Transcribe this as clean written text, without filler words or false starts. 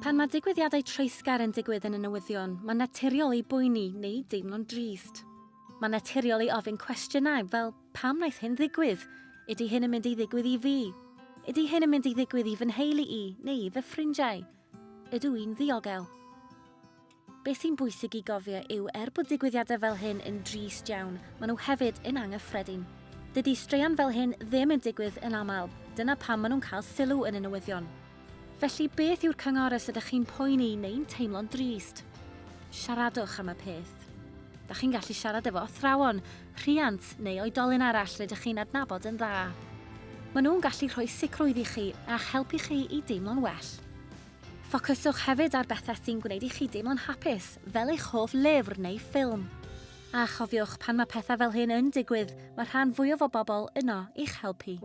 Pan mae digwyddiadau treisgar yn digwydd yn y newyddion, mae'n naturiol i boeni neu deimlo'n drist. Mae'n naturiol i ofyn cwestiynau fel 'Pam wnaeth hyn ddigwydd? Ydy hyn yn mynd i ddigwydd i fi? Ydy hyn yn mynd i ddigwydd i fy nheulu i neu i fy ffrindiau? Ydw i'n ddiogel? Beth sy'n bwysig i gofio yw er bod digwyddiadau fel hyn yn drist iawn, maen nhw hefyd yn anghyffredin. Dydy straeon fel hyn ddim yn digwydd yn aml, dyna pam maen nhw'n cael sylw yn y newyddion. Felly beth yw'r cyngor os ydych chi'n poeni neu'n teimlo'n drist? Siaradwch am y peth. Da chi'n gallu siarad efo athrawon, rhiant neu oedolyn arall rydych chi'n adnabod yn dda. Maen nhw'n gallu rhoi sicrwydd i chi a'ch helpu chi i deimlo'n well. Ffocyswch hefyd ar bethau sy'n gwneud i chi deimlo'n hapus, fel eich hoff lyfr neu ffilm. A chofiwch, pan mae pethau fel hyn yn digwydd, mae'r rhan fwyaf o bobl yno i'ch helpu.